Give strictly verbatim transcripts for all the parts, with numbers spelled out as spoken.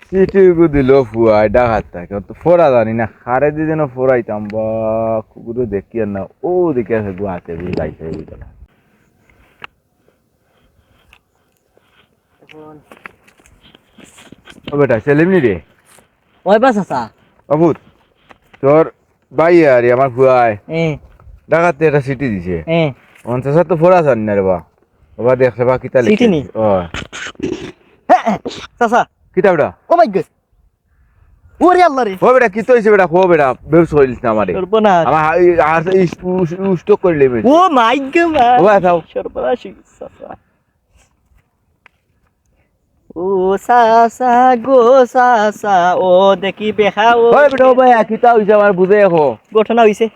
চিঠি গু দিল ফুয়ায় ডাকাত থাকে, তো ফড়া জানি না, কারে দি যেন ফড়াইতাম বা, কুকুরে দেখি আর না, ও দেখি আছে গু আছে, বুঝি যাইছে, বুঝি গেল। ও বেটা, সেলিম নি রে? ওই বা চাচা। ও পুত, তোর ভাই আর আমার ফুয়ায় এ। ডাকাতে একটা চিঠি দিছে। এ। অন চাচা তো ফড়া জানি না রে বা। বাবা দেখ রে বা, কিতা চিঠি লেখে নি? দিছে। ও। হে, হে, চাচা। কিতা বেটা? ও মাই গড। ওরে আল্লাহ রে। ও বেটা, কিতা হইছে বেটা? কো বেটা, বেহুশ করিলিস না আমারে। সর্বনাশ। আমার হা-, এই, আর এই উস-, উস-, উষ্ট করিলে বেশ। ও মাই গড, মা। ও ভাই, থাও। সর্বনাশ হই গেছে, চাচা। ও চাচা গো চাচা, ও দেখি বেহা ও ওই বেটা, ও ভাই, কিতা হইছে আমার বুঝে দেখো। ঘটনা হইছে।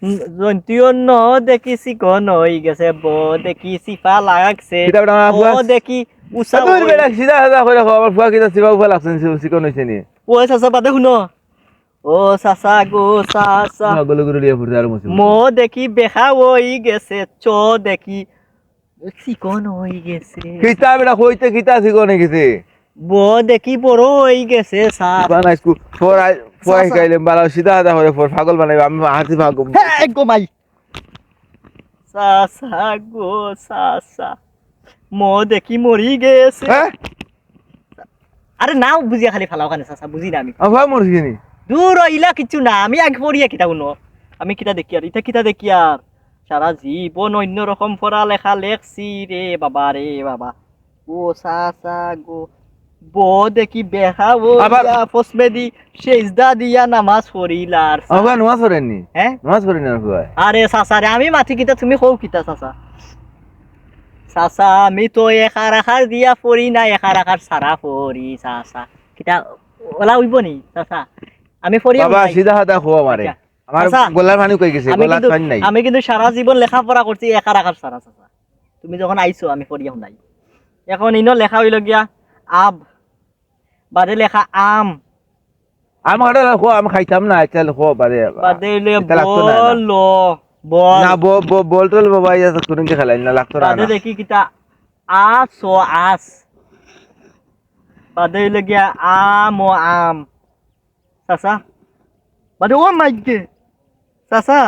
উম, জন্তুও ন দেখি চিকন হই গেছে, ব দেখি চিপা লাগছে, কিতা বেটা, আমার ও ফুয়া? দেখি উষা এ, দূর হই বেটা, সিধা সাদা করে কও, আমার ফুয়া কিতা চিপা উফা লাগছে নি, চিকন হইছে নি? ও চাচা, বাদে হুনো। ও চাচা গো চাচা। না, গলে গলে লিয়ে ফুটে আর মুসিবত। ম দেখি বেহা হই গেছে, চ দেখি চিকন হই গেছে। কিতা বেটা কইতে কিতা চিকন হই গেছে? ব দেখি বড় হই গেছে, স্যার। বানাইস কু, পড়াই, পড়াই চাচা। খাইলে বালা সিধা সাদা করে পড়, পাগল বানাইবা, আমি হাতি পাগল। হে, গো মাই। চাচা গো চাচা, ম দেখি মরি গেছে। হ্যাঁ? আরে নাও বুঝিয়া খালি ফালাও খানে চাচা, বুঝি না আমি। আবার মরছি নি? দূর হ, ইলা কিচ্ছু না, আমি আগে পড়িয়া কিতা হুনো। আমি কিতা দেখি আর, ইতা কিতা দেখি আর? সারা জীবন অন্য রকম পড়ালেখা লেখছি রে বাবা, রে বাবা। ও চাচা গো, ব দেখি বেহা ও আবার ইয়া ফসমেদি সেজদা দিয়া নামাজ পড়িলার। আবার নামাজ পড়েননি? হ্যাঁ? নামাজ পড়েন না, হুয়ায়? আরে চাচা রে, আমি মাতি কিতা, তুমি কও কিতা চাচা? চাচা, আমি তো একার আকার দিয়া পড়ি না, একার আকার সারা পড়ি, চাচা। কিতা, ওলা হইব নি, চাচা? আমি পড়ি বাবা, নাই। সিধা সাদা কও আমারে। আচ্ছা। আমার চাচা, গলার পানি কই গেছে? আমি গলার কিন্তু, পানি নাই। আমি কিন্তু সারা জীবন লেখাপড়া করছি একার আকার সারা, চাচা। তুমি যখন আইছো, আমি পড়িয়াও নাই। এখন ইনো লেখা হইল গিয়া আব, বাদে লেখা আম। আম কাটা লেখো, আমি খাইতাম না, আচ্ছা লেখো, বাদে। বাদে হইলে এটা লাগতো না, না। বল, বল। না, ব-, ব-, বল টল বাবা, ইয়া তো কুরুঙ্গি খেলাই না, লাগতো না, বাদে না। দেখি কিতা আস ও আস। বাদে হইলে গিয়া আম ও আম। চাচা, বাদে ও মাইকে। চাচা,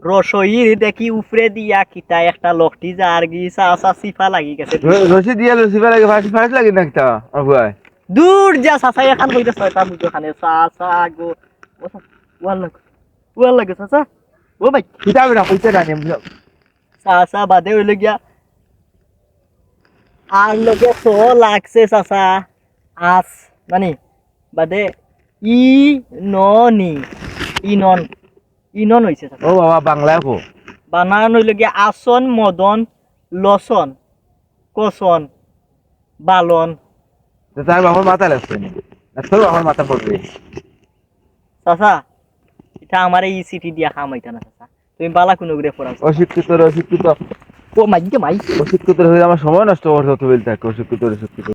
রসইর দেখি উপরে দিয়া কিতা একটা লকটি যার গি, চাচা চিপা লাগি গেছে। র-, রশি দিয়া লসিবা লাগে, ফাঁস, ফাঁস লাগে না কিতা, আমার ভাই? দূর যা চাচা, এখান কইতে ছয়টা বুঝো খানে, চাচা গো। ও চা-, ওয়ার লাগে, ওয়ার লাগে চাচা। ও ভাই। কিতা বেটা, কইতে না, আমি বুঝলাম। চাচা বাদে হইল গিয়া। আর লগে স লাগছে চাচা। আস, মানে, বাদে ই ন নি, ইনন, ইনন হইছে চাচা। ও বাবা, বাংলায় কো। বানান হইল গিয়া আসন, মদন, লসন, কসন, বালন। তো তার বাবার মাথা লাগছে নি? না, তোর বাবার মাথা পড়বে। চাচা, এটা আমার এই চিঠি দিয়া কাম হইতা না চাচা। তুমি বালা কোনো ঘুরে পড়াও। অশিক্ষিত রে, অশিক্ষিত। ও মাই গে মাই। অশিক্ষিত রে, আমার সময় নষ্ট করছো তুমি, থাকো অশিক্ষিত রে, অশিক্ষিত।